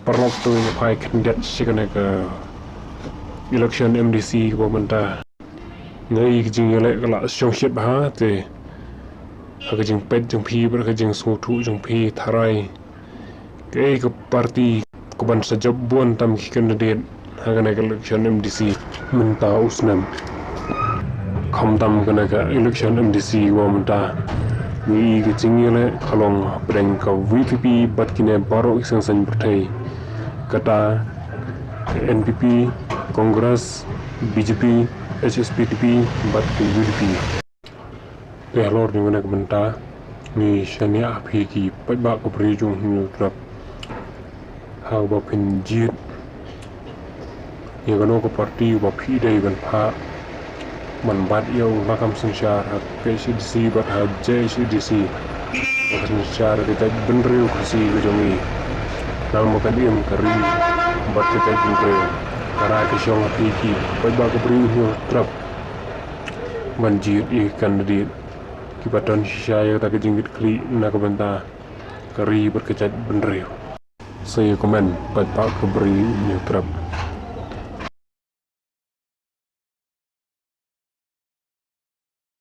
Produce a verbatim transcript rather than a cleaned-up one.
Paralok, to ngin phai khyndiat sha kane ka election M D C kaba mynta. Nga i ka jingïaleh ka la shong shit bha te ha ka jingpeit jong phi bad ka jingsngewthuh jong phi, tharai kaei ka party kaban sa jop bun tam ki candidate ha kane ka election M D C mynta u snem. Khamtam kane ka election M D C kaba mynta, ngi i ka jingïaleh ka long hapdeng ka V P P bad kine baroh ki seng saiñ pyrthei, kata N P P, Congress, B J P, H S P D P bad ka U D P. Te halor jong kane ka bynta ngi shaniah ha phi ki paidbah ka Bri u Hynñiewtrep, ha kaba phin jied ïa kano ka party ba phi dei ban phah ban bat ïa u lakam synshar ha K H A D C bad ha J H A D C, ba ka synshar ka jaitbynriew Khasi ka jong ngi, nang ba kan im ka ri bad ka jaitbynriew. Ka rai ka shong ha phi ki paidbah ka Bri u Hynñiewtrep ban jied ïa ki candidate kiba don shisha ïa kata ka jingkitkhlieh na ka bynta ka ri bad ka jaitbynriew. Sa ïa comment, paidbah ka Bri u Hynñiewtrep.